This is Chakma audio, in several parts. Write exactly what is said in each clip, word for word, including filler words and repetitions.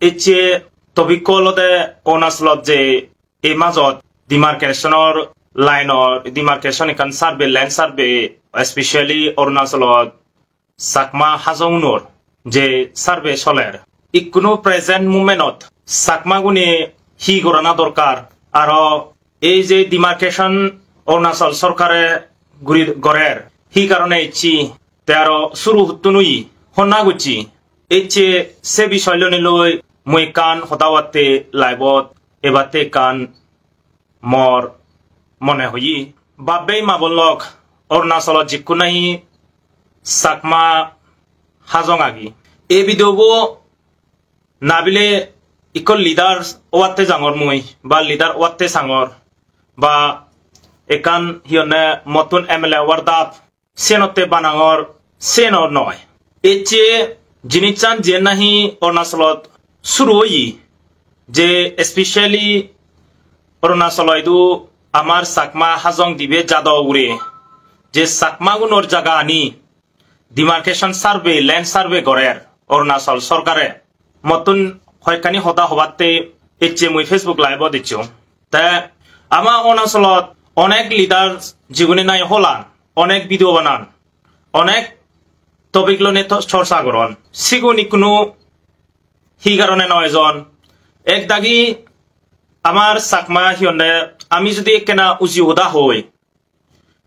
Ecche topic-ko olode Arunachalot je ei majot demarcation-or line-or, demarcation ekkan survey, land survey, especially Arunachalot Chakma Hajongunor je survey soler. Ikkunu present moment-ot Chakmagune hi gorana dorkar, aro ei je demarcation Arunachal sorkare guri gorer, hi karone ecche, te aro suru huttun oye, honna gocche, ecche se bisoy loni loi mui ekkan hoda hobatte live-ot ebatte ekkan mor mone hoye. Bab-bei ma-bon lok, Arunachalot jikku nahi Chakma Hajong agi. Ei video bo nabile ikko leader obatte jangor mui, ba leader obatte sangor, ba ekkan hi honne mottun M L A obar dap, senotte banangor, seno noi. Ecche jinissan jiyen nahi Arunachalot suru oye, je especially Arunachalo idu amar Chakma Hajong dibe jado ugure je Chakmagunor jagani demarcation survey, land survey gorer Arunachal sorkare. Mottun hoyekkani hoda hobatte ecche mui Facebook live-ot ecchong. Te ama Arunachalot onek leader jigune nahi holan, onek video banan, onek topic loinei to-, chorcha goron. Sigun ikkunu hi karone noi ejon? Ek dagi amar Chakma hi honne, ami judi ekkena uji hoda hoi,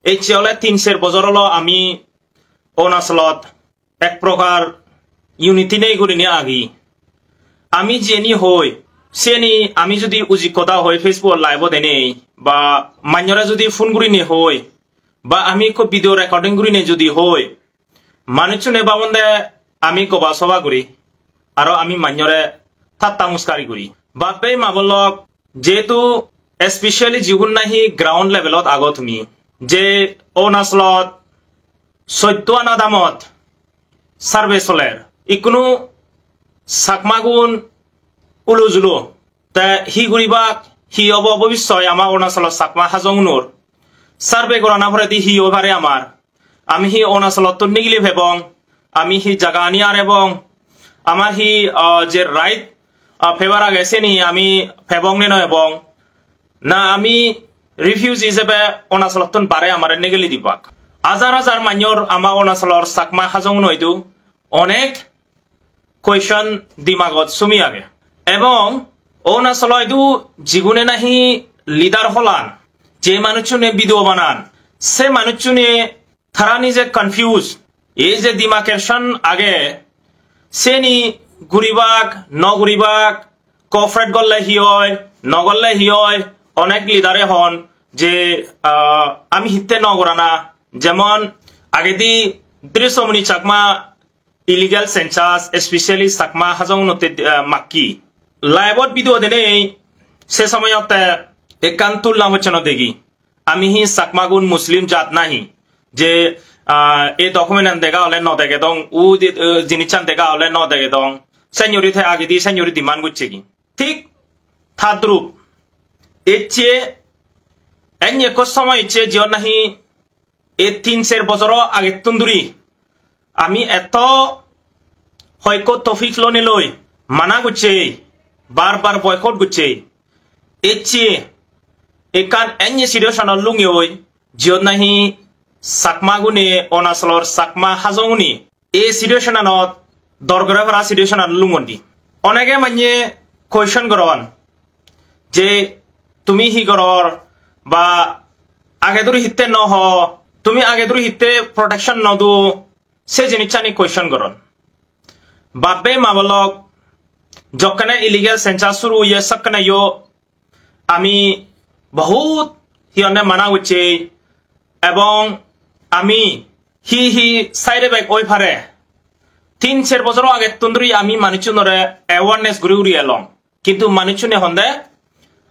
ecche ole tin ser bojor olo ami Arunachalot ek prokar unity nei gurinei agi. Ami jiyeni hoi, siyeni ami judi uji hoda hoi Facebook live-ot enei, ba manjore judi phone gurinei hoi, ba ami ekko video recording gurinei judi hoi, manuchune babonde ami goba soba guri, aro ami manjore tatta muskari guri. Bab-bei ma-bon lok, jehetu especially jigun nahi ground level-ot ago tumi, je Arunachalot soddo ana adamot survey soler, ikkunu Chakmagun ulo julo. Te hi guribak, hi obo bobissoy ama Arunachalot Chakma Hajongunor? Survey gorana poredi hi oi pare amar? Ami hi Arunachalottun nigili pebong? Ami hi jagani arebong? Amar hi, ah, je right, ah, paper age seni ami pebong ne no pebong? Na ami refugee hisebe Arunachalottun bare amare nigili dibak? Hajar hajar manjor ama Arunachalor Chakma Hajonguno idu onek question dimagot sumi age. Ebong Arunachalo idu jigune nahi leader holan, je manuchune video banan, se manuchune tara nije confuse. Ei je demarcation age, seni guribak, no guribak, cooperate gorle hi oi, no gorle hi oi, onek leader-e hon je, ah, ami hitte no gorana, jemon agedi Drishyamuni Chakma illegal census, especially Chakma Hajong unotte, ah, makki. Live-ot video denei se somoyotte ekkan tulna hocche no degi. Ami hi Chakmagun Muslim jat nahi? Je, ah, ei document-an dega ole no degedong, u di-, eh, jinissan dega ole no degedong. Senyori te agedi, senyori demand gocchegi. Thik tadrup. Ecche, enni ekko somoy ecche jiyot nahi ei tin ser bojoro agettun duri ami etto hoyekko topic lonei loi mana gocchei, bar bar boycott gocchei. Ecche ekkan enni situation-ot lungeyoi, jiyot nahi Chakmagune, Arunachalor Chakma Hajongune ei situation-anot dor gore para situation-anot lungondi. Onege manye question goron je, "Tumi hi goror?" Ba, "Age duri hitte no ho? Tumi age duri hitte protection no do?" Se jinissani question goron. Bab-bei ma-bon lok, jokkene illegal census suru oye, sokkene yo ami bohut hi honne mana gocchei, ebong ami hi hi side effect oi pare, tin ser bojoro agettun duri ami manuchunore awareness guri guri elong. Kintu manuchune honde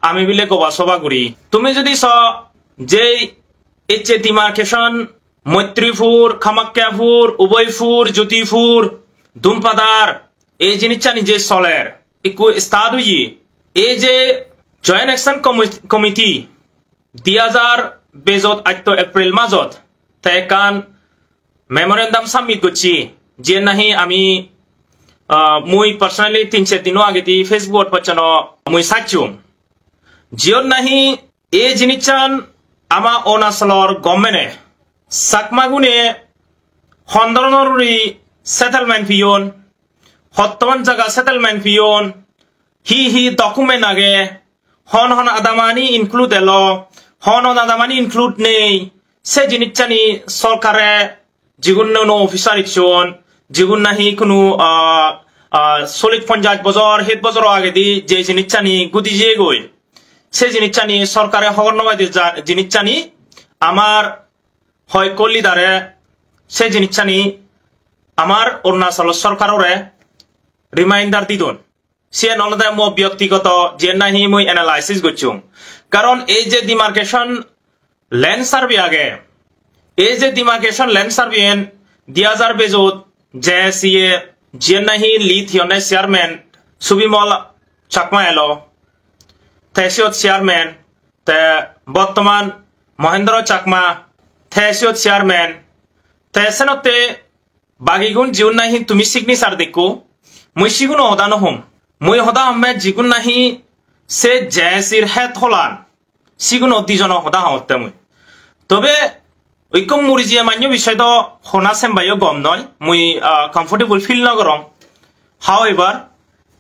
ami bile goba soba guri. Tumi judi so je ecche demarcation Moitripur, Kamakhiyapur, Ubaipur, Jyotipur, Dumpadar, ei jinissani je soler, ikku start oye, ei je Joint Action Commi-, Committee di hajar bejot atto April majot te ekkan memorandum submit gocche, je nahi ami Ah, mui personally tin ser dino agedi Facebook-ot pocchono mui sacchung. Jiyot nahi ei jinissan ama Arunachalor government-e Chakmagune hon dhoronor guri settlement peyon, hottoman jaga settlement peyon, hi hi document age, hon hon adamani include elo, hon hon adamani include nei, se jinissani sorkare jigun nuo officer icchon, jigun nahi hono, ah, ah, chollish ponjash bojor, het bojor agedi je jinissani gudi jeyegoi, se jinissani sorkare hobor no paide ja-, jinissani amar hoyekko leader-e se jinissani amar Arunachal sorkarore reminder didon. Siyen olode mo byaktigoto jiyen nahi mui analysis gocchung. Karon ei je demarcation land survey age, ei je demarcation land survey-en di hajar bejot J S E A, jiyen nahi lead hiyonne chairman Subimol Chakma elo, te siyot chairman, te bottoman Mohendro Chakma, te siyot chairman, te senotte bagigun jigun nahi tumi signature dekko, mui siguno hoda no hom. Mui hoda homme jigun nahi se J S E-r head holan, siguno dijono hoda hongotte mui. Tobe ikko muri jiye manyo bisoy do hona sembayo gom noi, mui, ah, comfortable feel no gorong. However,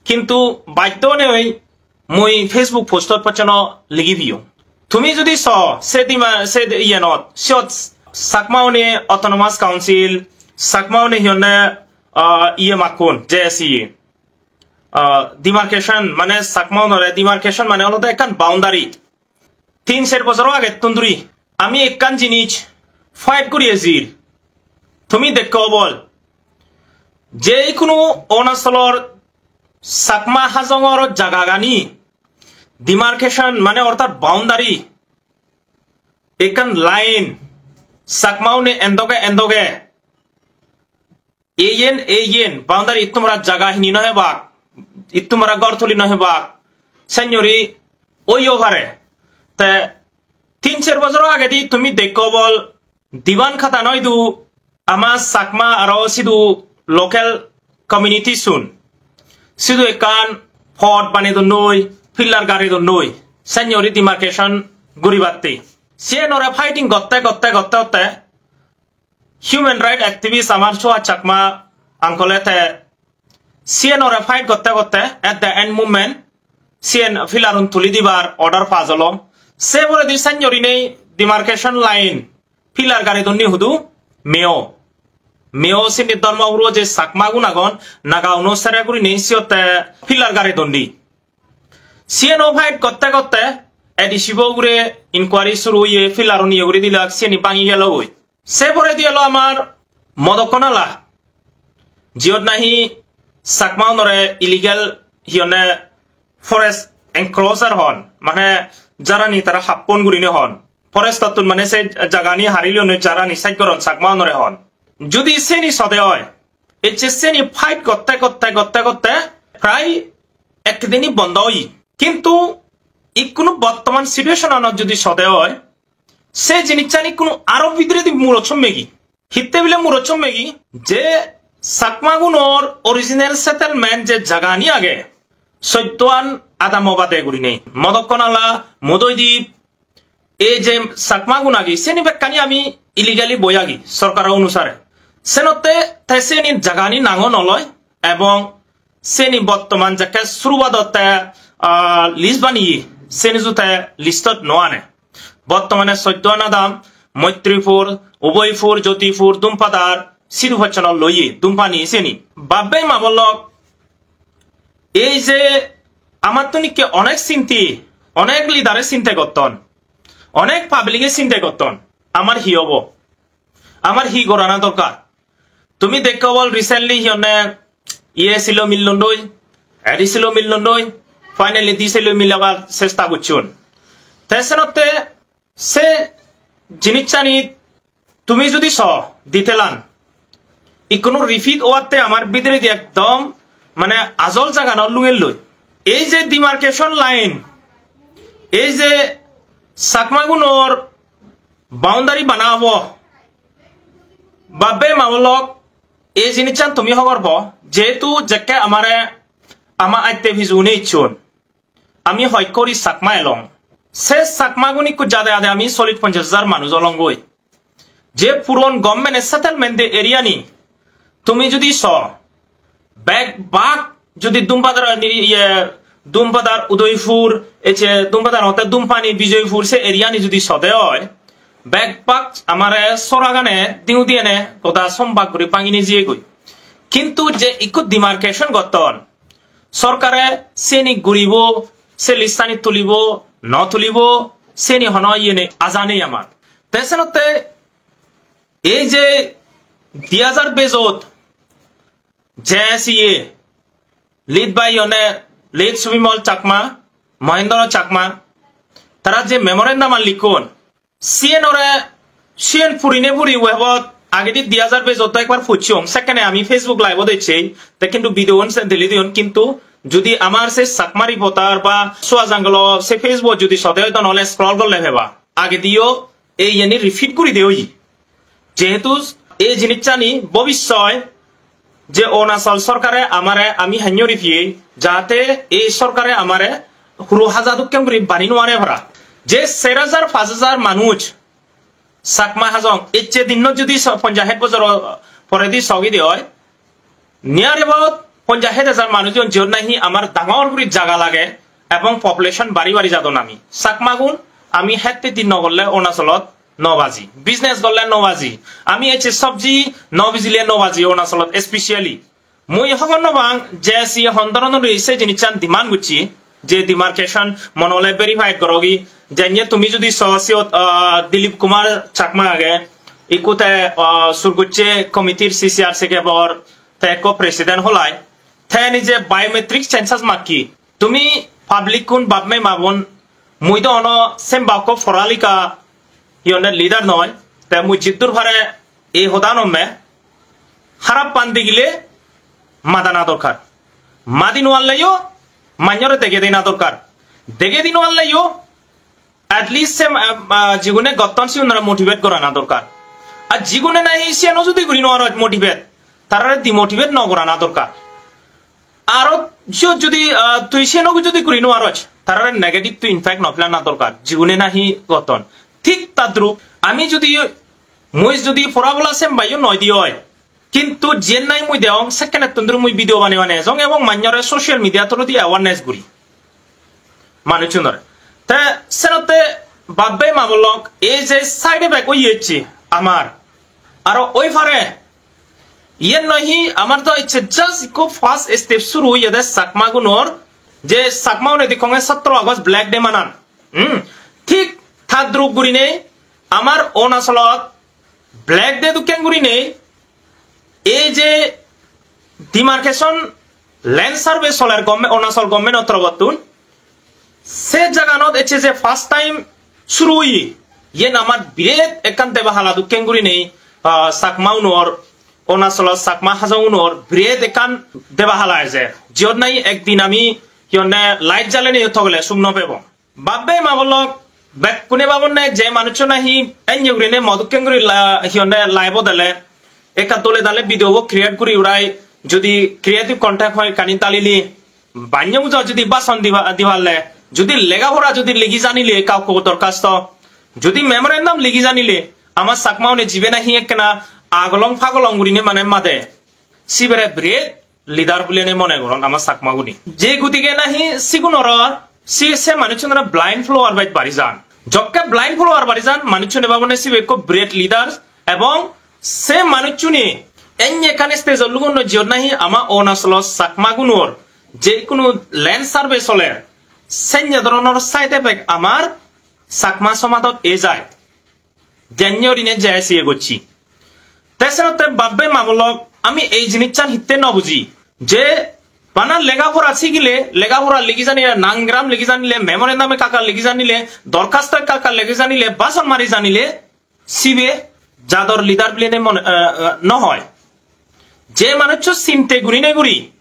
kintu baddo onei mui Facebook post-ot pocchono ligi piyong. Tumi judi so, se dima, se iyenot, siyot Chakma-une Autonomous Council, Chakma-une hiyonne, ah, iye makkon, J S E A. Ah, demarcation, mane Chakma-unore demarcation mane olode ekkan boundary. Tin ser bojoro agettun duri ami ekkan jinis fight guri ejir. Tumi dekko obol, je ikunu Arunachalor Chakma Hajongor jagagani demarcation mane orthat boundary, ekkan line, Chakma-une endoge endoge, eyen, eyen, boundary ittumara jaga hini no hebak, ittumara gor tuli no hebak, senyori oiyo pare. Te tin ser bojor agedi tumi dekko obol, diban khata noidu ama Chakma aro sidu local community-sun sidu ekkan pot banei donnoi, pillar gari donnoi, senyori demarcation guribatte. Siyenore fighting gotte, gotte, gotte, gotte human right activist amar Suhas Chakma uncle-e te siyenore fight gotte gotte at the end movement siyen pillar-un tuli dibar order pass olo. Se poredi senyorinei demarcation line pillar gari donni hudu Miao. Miao sindi Dharmapuro je Chakma-gun agon, Naga-uno sere gurinei siyotte pillar gari donni. Siyeno fight gotte gotte A D C bo ugure inquiry suru oye, pillar-un iye guri dilak, siyeni bangi gelogoi. Se poredi olo amar Modokkonala, jiyot nahi Chakma-unore illegal hiyonne forest encroacher hon, mane jarani tara happon gurine hon, forest-ottun mane se jagani hari liyonne jarani saj goron Chakma-unore hon. Judi seni sode oi, ecche seni fight gotte gotte gotte gotte prai ek dini bondo oye. Kintu ikkunu bottoman situation-anot judi sode oi, se jinissan ikkunu aro bidiredi muro sommegi. Hitte bile muro sommegi, je Chakmagunor original settlement je jagani age, soddoan adamo bade gurinei, Modokkonala, Modoidip, ei je Chakmagun agi, seni bekkani ami illegally boi agi, sorkaro onusare. Senotte te seni jagani nango no loi, ebong seni bottoman jekke surubadotte, ah, list baniye, seni ju te listot no ane. Bottomane soddoan adam, Moitripur, Uboypur, Jyotipur, Dumpadar, sidu pocchono loye, Dumpani seni. Babbe ma bolok, ei je amattun ikke onek sinti, onek leader-e sinte gotton, onek public-e sinte gotton, amar hi obo? Amar hi gorana dorkar? Tumi dekko bol recently hiyonne iye silo millondoi, eri silo millondoi, finally di silo milabar chesta gocchon. Te senotte se jinissani tumi judi so detail-an, ikkunu repeat owatte amar bidiredi ekdom mane ajol jagano lungelloi. Ei je demarcation line, ei je Chakmagunor boundary bana obo, babbe ma bolok, ei jinissan tumi hobor po, Jehetu jekke amare ama atte pijune icchon, ami hoi kori Chakma elong. Se Chakmagun ikko jade ade ami solid ponchash hajar manuj olongoi. Je puron government settlement de area ni tumi judi so, bek bak judi Dumpadar ni, iye, Dumpadar, Udaipur, eche Dumpadar hote Dumpani, Bijoypur se area ni judi sode oi, bek bak amare soragane diu diene goda sombak guri bangini jiyegoi. Kintu je ikko demarcation gotton, sorkare seni guribo, se listani tulibo, no tulibo, seni hono iyene aja nei amar. Te senotte ei je di hajar bejot J S E A, lead by one, lead Subimol Chakma, Mohendro Chakma, tara je memorandum an likkon, siyenore, siyen purine puri webot agedi di hajar bejot ekbar puchchong, sekkene ami Facebook live-ot ecchei, te kintu video un se delete diyon, kintu judi amar se Chakma Reporter ba Sua Jangalo se Facebook judi sode oito nole scroll gorle peba. Agediyo ei iyeni repeat guri de oye. Jehetu ei jinissani bobissoy je Arunachal sorkare amare ami hanyo ripiyei, jate ei sorkare amare huro haja dokken guri bani nuare para. Je ser hajar, pach hajar manuj Chakma Hajong, ecche dinno judi so-, ponjash het bojor poredi sogide oi, near about ponjash het hajar manuj on, jiyot nahi amar dangor guri jaga lage ebong population bari bari jadon ami. Chakmagun ami het pitti no gorle Arunachalot no baji, business gorle no baji, ami ecche sobji no bijile no baji Arunachalot specially. Mui hobor no pang je si hon doronor se jinissan demand gocche, je demarcation mone hole verified gorogi, janye tumi judi so siyot, ah, Dilip Kumar Chakma age, ikku te, ah, sur gocche committee-r C C R C ke bor, te ekko president holai, te nije biometric census makki, tumi public kun bap mei ma bon, mui do ono semba okko poralika hi honne leader noi, te mui jiddur pare ei hodan homme, harap pan degile madana dorkar. Madi no parleyo manjore dege dena dorkar. Dege di no parleyo at least se, ah, ah, jigune gotton sigunore motivate gorana dorkar. Ar jigune nahi siyano judi guri no paroj motivate, tarare demotivate no gorana dorkar. Aro siyot judi, ah, tui siyano judi guri no paroj, tarare negative to impact no pelana dorkar, jigune nahi gotton. Thik tadrup, ami judi, mui judi pora bola sembayo noi di oi, kintu jiyen nahi mui degong, sekkenettun duri mui video banei banei ejong ebong manjore social media through di awareness guri manuchunore. Te senotte bap bhei ma bon lok, ei je side effect oye ecche amar, aro oi pare, iyen nahi amar do ecche just ikko first step suru oyede Chakma gunor, je Chakma une di konge sotro August Black Day manan. Hmm? Thik tadrup gurinei amar Arunachalot Black Day dokken gurinei ei je demarcation land survey soler government, Arunachal government-or torobottun, se jaganot ecche je first time suru oye, iyen amar biret ekkan deba hala dokken gurinei, ah, Chakma unor, Arunachalor Chakma Hajong unor biret ekkan deba hala ejer. Jiyot nahi ekdin ami hi honne light jalenei togele sum no pebong. Bap bhei ma bon lok, bekkune babonne je manuccho nahi enne gurine mo dokken guri la-, hi honne live-ot ele, ekka dole dale video bo create guri urai, judi creative content hoi kani dalile, bannyo bujo judi bason diba-, diballe, judi lega pora judi ligi janile, kauko dorkhasto, judi memorandum ligi janile, ama Chakma une jibe nahi ekkena agolong pagolong gurine mane made, sibere biret leader bulinei mone goron ama Chakma gune. Je gudige nahi sigunore, si se manuchunore blind follower bej bari jan. Jokke blind follower bari jan, manuchune babonne sibe ekko biret leader, ebong se manuchune enne ekkan stage-ot lugonno jiyot nahi ama Arunachalo Chakma gunor je hono land survey soler, senne doronor side effect amar Chakma somadot ei jai. Janye orine J S A gocchi. Te senotte bap bhei ma bon lok, ami ei jinissan hitte no buji. Je bana lega pora sigile, lega pora ligi janile, nangram ligi janile, memorandum ekka ekka ligi janile, dorkhasto ekka ekka ligi janile, bason mari janile, sibe jador leader bulinei mone, eh, eh, no hoi. Je manuccho sinte guri nei guri,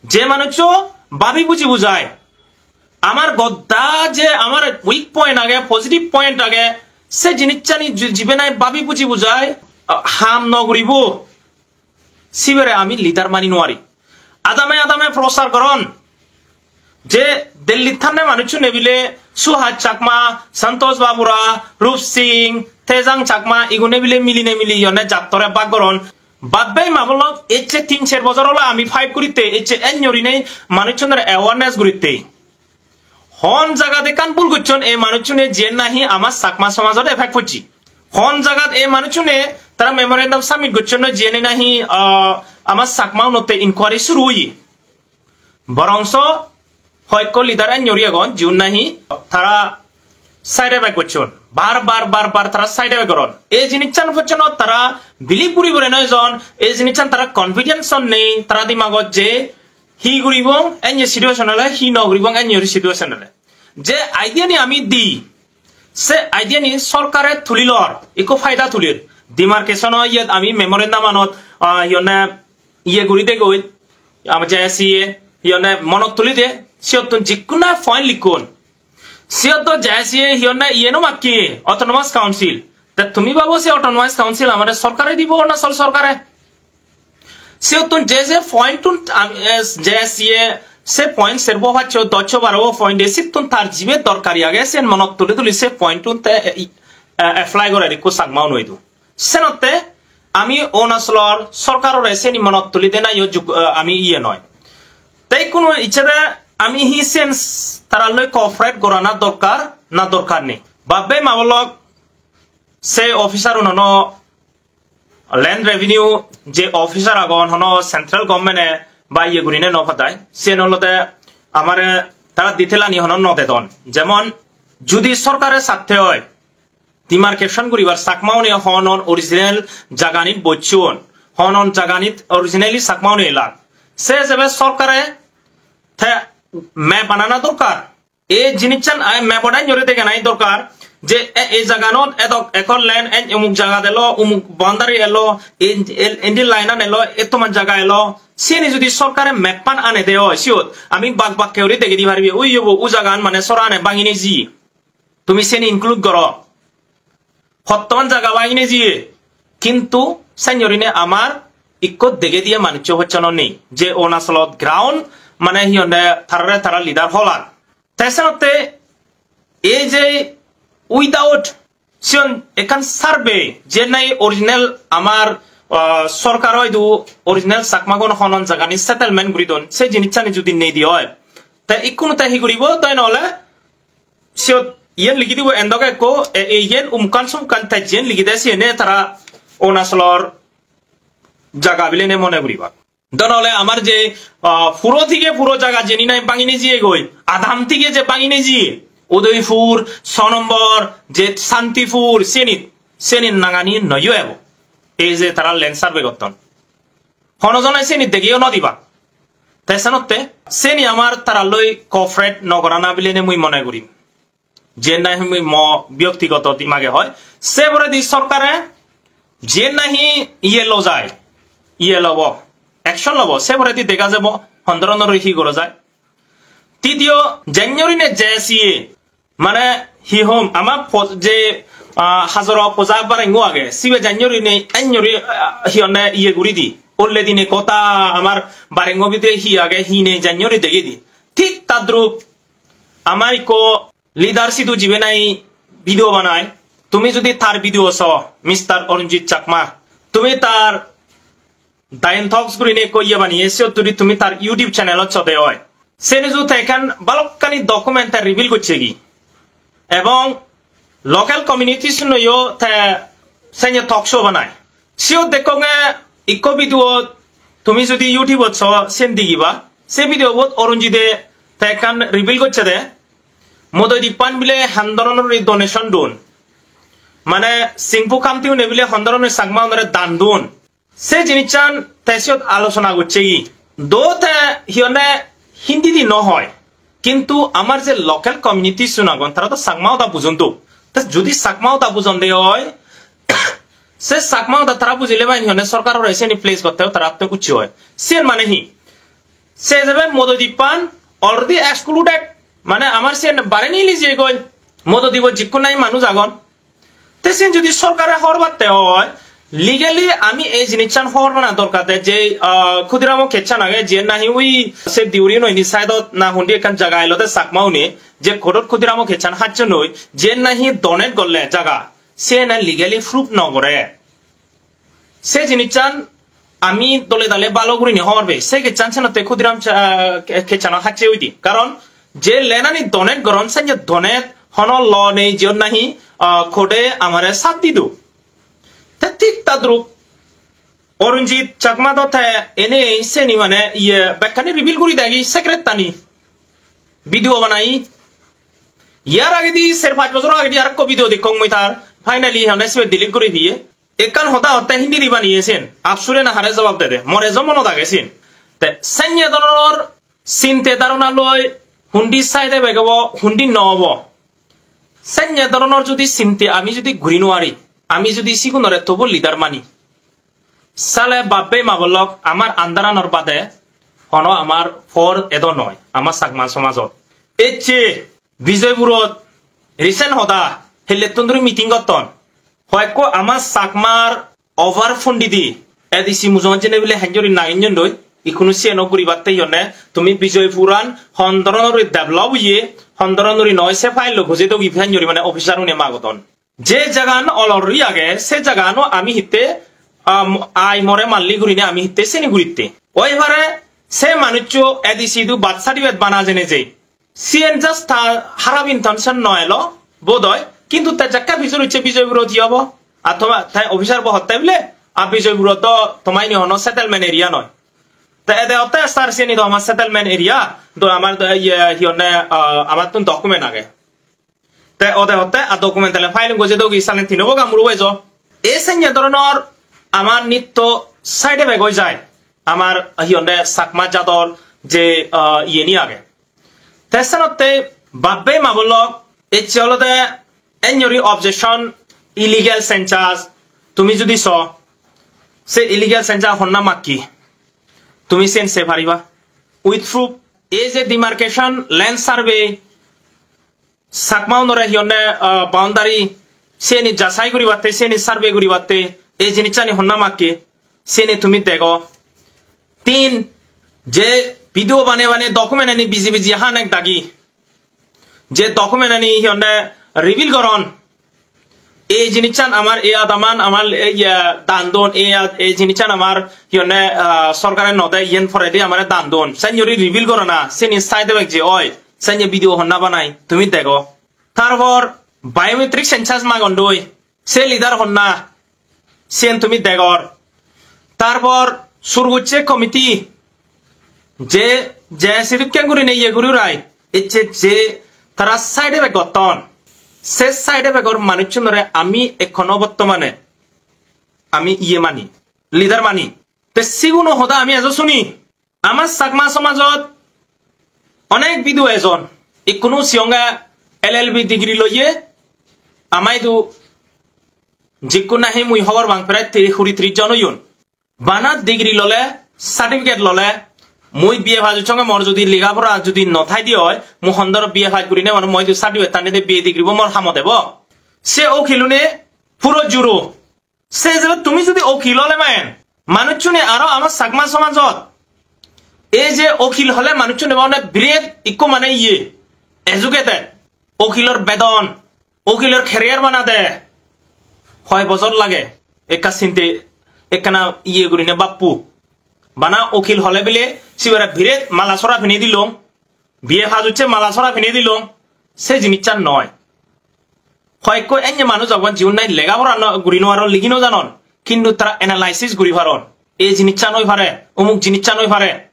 je manuccho babi buji bujai, amar goda je amar weak point age, positive point age, se jinissani ji-, jibe nahi babi buji bujai, ah, ham no guribo. Sibere ami leader mani nuari. Adame adame prosar goron. Je Delhi thanne manuchune bile Suhas Chakma, Santosh Babura, Rup Singh, Tejang Chakma, igune bile miline mili yonne jattore bak goron. Babbei mabolok ecche tin ser bojor olo ami fight guritte, ecche enyorine manuchunore awareness guritte. Hon jagat ekkan bul gocchon ei manuchune, jiyen nahi ama Chakma somajot effect pocche. Hon jagat ei manuchune tara memorandum submit gocchon noi, jiyen nahi, ah, ama Chakma unotte inquiry suru oye. Borongso hoyekko leader enjori agon, jiun nahi tara side effect gocchon. Bar bar bar bar tara side effect goron. Ei jinissan pocchonot tara believe guri pore noi jon, ei jinissan tara confidence nei, tara dimagot je hi guribong, enye situation ole, hi no guribong, enye situation ole. Je idea ni ami di, se idea ni sorkare tuli lor, ikko faida tulir. Demarcation o iyot ami memorandum anot, ah, iyone iye guri degoi, ama J S C A, iyone monot tuli de, siyottun jikkuna point likkon. Siyot do J S C A iyone iye no makke, Autonomous Council. Ta tumi babo se Autonomous Council amare sorkare dibo na sol sorkare? Siyottun je je point tun am-, eh, J S C A se point serbo paccho, docho baro point de sittun tar jibe dorkari age, sen monot tuli tuli se point tun te, eh, i-, eh, apply gore ikko Chakma unoidu. Senotte ami Arunachalor sorkarore seni monot tuli dena yo juk-, eh, ami iye noi. Te ikkunu icchede ami hi sen s-, taralloi cooperate gorana dorkar na dorkar nei. Babbe mabolok se officer unono land revenue je officer agon, hono central government e ba iye gurine no padai, siyen olode amare tara detail ani hono no dedon. Jemon judi sorkare satte oi demarcation guribar Chakma une hon hon original jaganit bocchon, hon hon jaganit originally Chakma une elan, se ijebe sorkare te map banana dorkar. Ei jinissan ai map-ot enjori dega nai dorkar je e-, ei jaganot edok ekor land en-, umuk jagat elo, umuk boundary elo, en-, el-, endi line-an elo, ettoman jaga elo. Siyeni judi sorkare map-an anede oi, siyot ami bak bakke guri degei di paribe, ui yobo, u jagan mane sora ane bangine jiye. Tumi siyeni include goro. Hottoman jaga bangine jiye. Kintu senyorine amar ikko degei diye manuccho hocchono nei. Je Arunachalot ground mane hi honde tarare tara leader holan. Te senotte ei je without siyon ekkan survey, je nahi original amar, ah, sorkar hoidu original Chakmagun hon hon jagani settlement guri don, se jinissani judi nei di oi, te ikkunu te hi guribo, te nole siyot iyen ligi dibo endok ekko, e, e, iyen umukkan sumukkan te jiyen ligi de siyene tara Arunachalor jaga bilene mone guribak. Don ole amar je, ah, puro thige puro jaga jeni nai bangine jiye goi, adam thige je bangine jiye, Udaipur, so nombor, je Shantipur, seni, seni nangani noyo ebo. Ei je tara land survey gotton. Hono jone seni degeyo no diba. Te senotte, seni amar taralloi cooperate no gorana bilene mui mone gurim. Jiyen nahi mui mo byaktigoto dimage hoi, se poredi sorkare jiyen nahi iye lo jai, iye lobo, action lobo, se poredi dega jabo hon dhoronor hi gora jai. Tidiyo, jenyorine J S C A, mane hi hom, ama po-, je, ah, Hajora Poja Barengo age, sibe jenyorine enyori, ah, hi honne iye guri di, olle dine kotha amar Barengo bidire hi age, hi nei jenyori dege di. Thik tadrup amar ikko leader sidu jibe nahi video banai, tumi judi tar video so, Mister Arunjit Chakma, tumi tar Dayan Talks gurinei ekko iye baniye, siyot judi tumi tar YouTube channel-ot sode oi, seni ju te ekkan balokkani document te reveal gocchegi. Ebong local communities-unoyo te seni talk show banai. Siyot dekkonge ikko video-t tumi judi YouTube-ot so, sen digiba. Se video-bot Arunjite te ekkan reveal gocche de. Modoi dippan bile hon dhoronor donation don. Mane Singpho Khamti-une bile hon dhoronor Chakma-unore dan don. Se jinissan te siyot alochona gocchegi. Do te hi honne Hindi di no hoi. Kintu amar je local communities-un agon, tara do Chakma hoda bujon do. Te judi Chakma hoda bujon de oi, se Chakma hoda tara bujile bai hi honne sorkarore seni place gotte tara atte ucche oi. Siyen mane hi? Se ijebe Modoi dippan already excluded. Mane amar siyen bare nili jeyegoi. Modoi dipot jikkun nahi manuj agon. Te siyen judi sorkare hobor patte oi, Legally ami ei jinissan hobor pana dorkar de je, ah, Khudiramo case-an age, jiyen nahi ui se Deuri-un indi side-ot na hundi ekkan jaga elode Chakma-une je court-ot Khudiramo case-an hacchon oi, jiyen nahi donate golle jaga, siyen legally proof no gore. Se jinissan ami dole dale balo gurinei hobor pei. Se case-an senotte Khudiram cha-, case-ano hacche oide. Karon je land-ani donate goron, senne donate hono law nei, jiyot nahi, ah, court-e amare sat dido. Te thik tadrup Arunjit Chakma do te enei seni mane iye bekkani reveal guri degi secret-tani. Video banai. Yar agedi ser pach bojor agedi arekko video dekkong mui tar. Finally hone sibe delete guri diye. Ekkan hoda hotte hindi di baniye sen. Apsure na hare jawab dede. More jo monot age sen. Te senne dhoronor sinte dharona loi hundi side effect obo, hundi no obo. Senne dhoronor judi sinte ami judi guri no pari, ami judi sigunore tobo leader mani, sale bap-bei ma-bon lok, amar andaranor bade hono amar por edo noi, amar Chakma somajot. Ecche Bijoypurot recent hoda, hellettun duri meeting gotton. Hoyekko amar Chakmar over pondidi A D C mujungot jeinei bile henjori naginnondoi, ikkunu siyen o guribatte hiyonne, tumi Bijoypuran hon dhoronor develop oye, hon dhoronor noi se file-lo gojei dogi henjori mane officer-une magodon. Je jagan already age, se jagano ami hitte, um, ai more malli gurine ami hitte seni guritte. Oi pare se manuccho A D C du birth certificate bana jene je. Siyen just ta harap intention no elo, bodoi. Kintu te jakka pijor ucche Bijoypurot hi obo? Ar toma, te officer bo hotte bile, a Bijoypurot do toma ini hono settlement area noi. Te ede hotte sir siyeni do amar settlement area, do amar do, iye, hi honne, ah, amattun document age. Te ode hotte a document tale filing gojei dogi salen tinobo gamuru ejo. E senne dhoronor amar nitto side effect oi jai. Amar hi honde Chakma jador je, ah, iyeni age. Te senotte bap-bei ma-bon lok, ecche olode enjori objection, illegal census, tumi judi so, se illegal census honna makki, tumi sen se pariba. With proof, ei je demarcation, land survey, Chakma unore hi honne, ah, boundary siyeni jasai guribatte, siyeni survey guribatte, ei jinissani honna makke, siyeni tumi dego. Tin, je video banei banei document ani biji biji hanek dagi, je document ani hi honne reveal goron, ei jinissan amar, ei adaman amar, ei, ah, dan don, ei ad-, ei jinissan amar hi honne, ah, sorkare no de, iyen poredi amare dan don. Sennori reveal gorana, seni side effect je oi, senne video honna banai, tumi dego. Tarpor biometric census magondoi, se leader honna, siyen tumi degor. Tarpor sur gocche committee, je, je sidikken gurine iye guri urai, ecche je tara side effect gotton, se side effect or manuchunore ami ekhono bottomane ami iye mani, leader mani. Te siguno hoda ami ejo suni. Ama Chakma somajot onek bidu ejon, ikkunu siyonge L L B degree loye, ama idu jikkun nahi mui hobor pang prai tiri, huri tris jon oyon. Bana degree lole, certificate lole, mui B A pass songe mor jodi lega pora jodi no thai di oi, mui hondor B A pass gurine mane mui idu certificate tani de B A degree bo mor hamot ebo. Se okilune puro juro. Se hisabe tumi jodi okil ole maen, manuchchune aro ama Chakma somajot ei je okil hole manuchchune mane biret ikko mane iye, educated, okilor bedon, okilor career banade hoi bojor lage, ekka sinte, ekkana iye gurine bappu. Bana okil hole bile sibere biret mala sora pini dilong, B A pass ucche mala sora pini dilong, se jinissan noi. Hoyekko enne manuj agon jiun nahi lega pora no, guri no paron, ligi no janon, kintu tara analysis guri paron. Ei jinissan oi pare, omuk jinissan oi pare.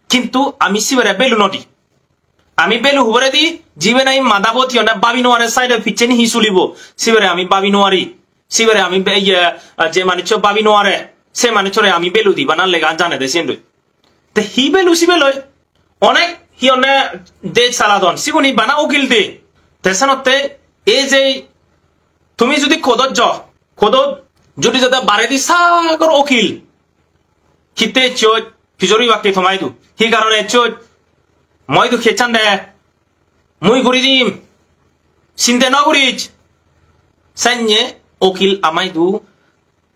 Kintu ami sibere belu no di. Ami belu hubore di, jibe nahi madabot hi honne babi no pare, side-ot piccheni hi sulibo, sibere ami babi no pari. Sibere ami be-, iye, ah, je manuccho babi no pare, se manucchore ami belu di, bana lega jane de sendoi. Te hi belu sibe loi? Onek hi honne dej saladon, siguni bana okil de. Te senotte ei je tumi judi court-ot jo, court-ot judi jode baredi sagor okil, hitte ecchoj, pijor oibakke toma idu. Hi karone ecchoj? Mui idu case-an de, mui guri dim, sinte no guris. Senne okil ama idu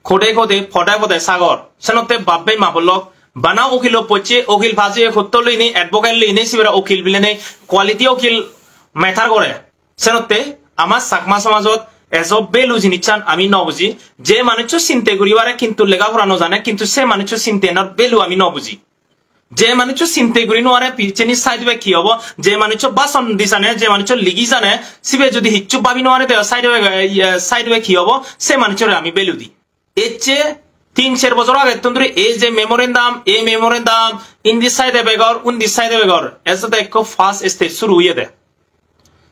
Kode kode, pode pode sagor. Senotte bab-bei ma-bon lok, bana ukilo pocche, ukil pass oye, hotto loinei, advocate loinei, sibere ukil bilenei, quality ukil matter gore. Senotte ama Chakma somajot ejo value jinissan ami no buji. Je manuccho sinte guri pare, kintu lega pora no jane, kintu se manuccho sintenor value ami no buji. Je manuccho sinte guri no pare, pijedi side back hi obo? Je manuccho bhason di jane, je manuccho ligi jane, sibe jodi hissu bhabi no pare, te side back, eh, side back hi obo? Se manucchore ami value di. Ecche tin ser bojor agettun dhuri ei je memorandum, ei memorandum, indi side back or, undi side back or, ejode ekko first stage suru oyede.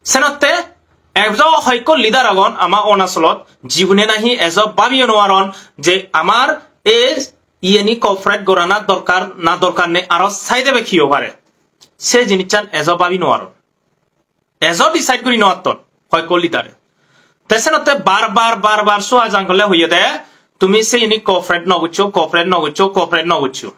Senotte ejo hoyekko leader agon ama Arunachalot, jigune nahi ejo bhabiyo no paron je amar ei iyeni cooperate gorana dorkar na dorkar nei, aro side back hi o pare. Se jinissan ejo bhabi no paron. Ejo decide guri no patton hoyekko leader-e. Te senotte bar bar, bar bar suajang gole hoyede, "Tumi se iyeni cooperate no goccho, cooperate no goccho, cooperate no goccho."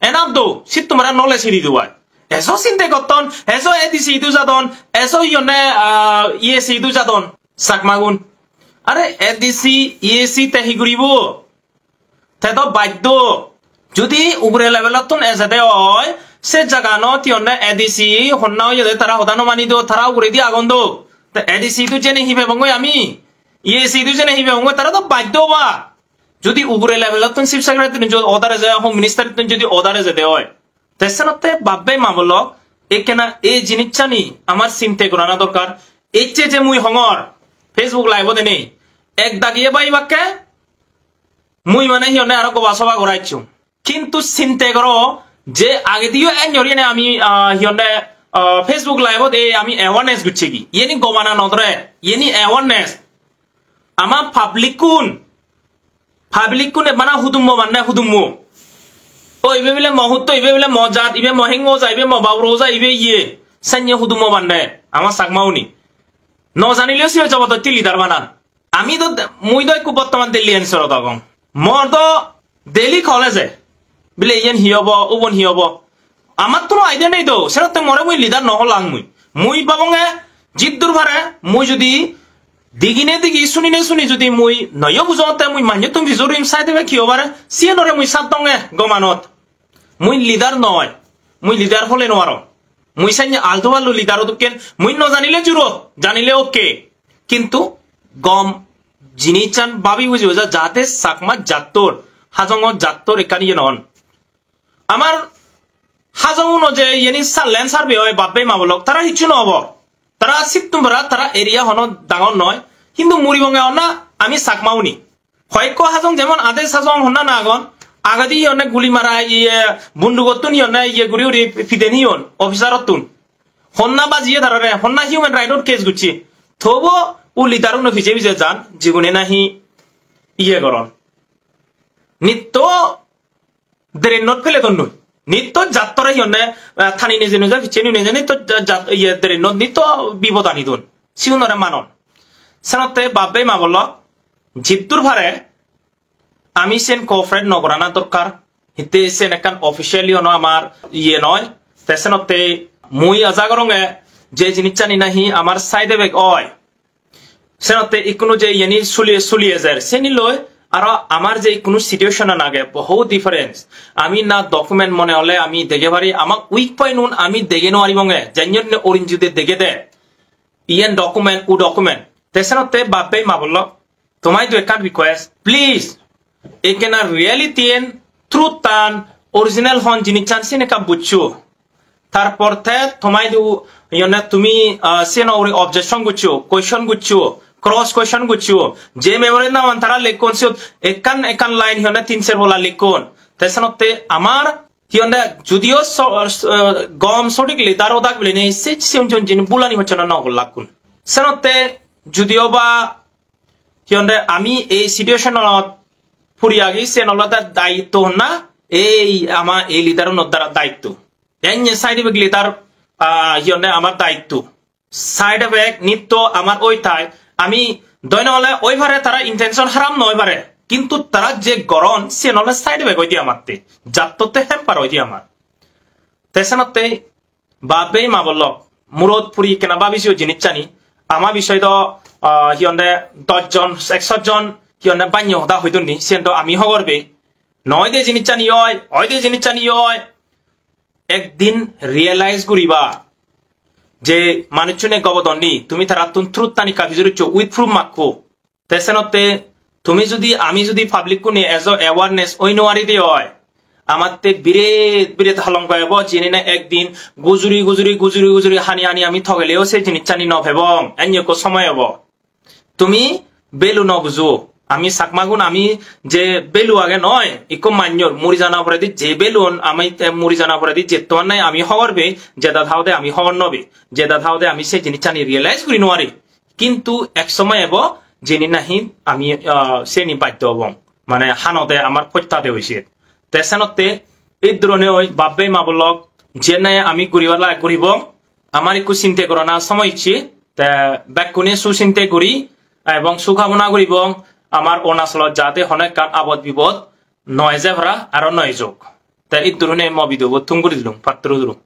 Enough do, sit tumare nole siri duai. Ejo sinte gotton, ejo A D C idu jadon, ejo iyone, ah, E A C idu jadon, Chakmagun. Are A D C, E A C te hi guribo? Te do baddo. Judi ugure levelottun ejede oi, se jaganot iyone A D C honna oyede tara hoda no mani do, tara uguredi agon do. Te A D C idu jene hi pebongoi ami? E A C idu jene hi pebongoi? Tara do baddo ba. Judi ugure levelottun Chief Secretary jodi order eje, Home Minister tun jodi order ejede oi, te senotte bab-bei ma-bon lok, ekkena ei jinissani amar sinte gorana dorkar. Ecche je mui hongor, Facebook live-ot enei, ek dagiye bhabibakke, mui mane hi honne aro goba soba gora icchung. Kintu sinte goro je agediyo enjori ene ami, ah, hi honne, ah, Facebook live-ot ei ami awareness gocchegi. Iyeni gomana no dore, iyeni awareness. Ama public-kun, public-kun e bana hudummo banne hudummo. O ibe bile mo hutto, ibe bile mo jat, ibe mo hengo ja, ibe mo baburo ja, ibe iye. Sanye hudummo banne, ama Chakmauni. No janileo sibe jobodotti leader banan. Ami do, mui do ekku bottoman Delhi N C R-ot agong. Mor do daily call eje. Bile iyen hi obo, ubon hi obo. Amattun idea nei do, senotte more mui leader no holang mui. Mui babonge jiddur pare, mui judi digine digi, sunine suni judi mui noyo bujongotte mui manjottun pijor oyim, side back hi o pare, siyenore mui saddonge gomanot. Mui leader noi, mui leader hole no parong. Mui senne altu paltu leader o dokken, mui no janile juro, janile okay. Kintu gom jinissan babi buji buja jate Chakma jattor, Hajongo jattor ekkan iye non. Amar Hajonguno je iyeni sa-, land survey oi, bab-bei ma-bon lok, tara hissu no obo. Tara sittum bara, tara area hono dangor noi. Hintu muribonge honna ami Chakmauni. Hoyekko Hajong jemon ade Hajong honna na agon, agedi hi honne guli mara iye, bundugottun hi honne iye guri guri piden hi hon, officer-ottun. Honna bajiye tarare, honna human right-or case gocche. Tobo u leader-uno pije pije jan, jigune nahi iye goron. Nitto drain-ot pele donnoi. Nitto jattore hi honne, ah, tani neje neje, picche neje neje, nitto ja-, ja-, iye, drain-ot nitto bipod ani don. Sigunore manon. Senotte bab-bei ma-bon lok, jiddur pare ami sen cooperate no gorana dorkar. Hitte sen ekkan officially hono amar iye noi. Te senotte mui aja goronge je jinissani nahi amar side effect oi. Senotte ikkunu je iyeni suli, suli ejer, seni loi aro amar je ikkunu situation an age, bohut difference. Ami na document mone hole ami dege pari, ama weak point un ami dege no paribonge, janyot ne orin jude dege de. Iyen document, u document. Te senotte bab-bei ma-bon lok, tomaidu ekkan request, please, ekkena reality an, truth an, original hon jinissan sen ekka buccho. Tarpor te tomaidu iyone tumi, ah, siyen ugure objection goccho, question goccho, cross question goccho. Je memorandum an tara lekkon siyot ekkan ekkan line iyone tin ser bola lekkon. Te senotte amar iyone judiyo so-, so-, gom sothik leader odak bilinei se siyon siyon jin bulani hocchona no gollakkun. Senotte judiyo ba iyone ami ei situation anot puri agi, siyen olode dayitto honna ei ama ei leader unor dara dayitto. Enne side effect leader, ah, hi honne amar dayitto. Side effect nitto amar oi tai. Ami doi no ole oi pare tara intention haram no oi pare. Kintu tara je goron siyen ole side effect oide amatte. Jattotte hamper oide amar. Te senotte bab-bei ma-bon lok, murot puri ekkena babi siyo jinissani. Ama bisoy do, ah, hi honde dosh jon, ekso jon Hi honne banyo hoda hoidonni, siyen do ami hogor pei. Noi de jinissani oi, oi de jinissani oi. Ekdin realize guriba je manuchchune gobodonni, tumi tarattun truth tani kapi juriccho with proof makko. Te senotte tumi judi, ami judi public kune ejo awareness oi nuari de oi, amatte biret biret holonko ebo, jini na ekdin gujuri gujuri gujuri gujuri hani hani ami togeleyo se jinissani no pebong, enni ekko somoy ebo. Tumi value no bujo. Ami Chakmagun ami je value age noi, ikko mannyor muri jana poredi je value-un ami te muri jana poredi jetto annai ami hobor pei, jeda thaode ami hobor no pei, jeda thaode ami se jinissani realize guri nuari. Kintu ek somoy ebo jeni nahi ami, ah, seni baddo obong. Mane hanode amar pottade oise. Te senotte ei dhorone oi bab bei ma bon lok, jiyen nahi ami guribar lage guribong, amar ekku sinte gorana somoy icche, te bekkune susinte guri ebong sukamona guribong, amar Arunachalot jate hono ekkan abot bibot no eje para aro no ejok. Te iddur hune mo video bo thum guri dilung, patturu duru.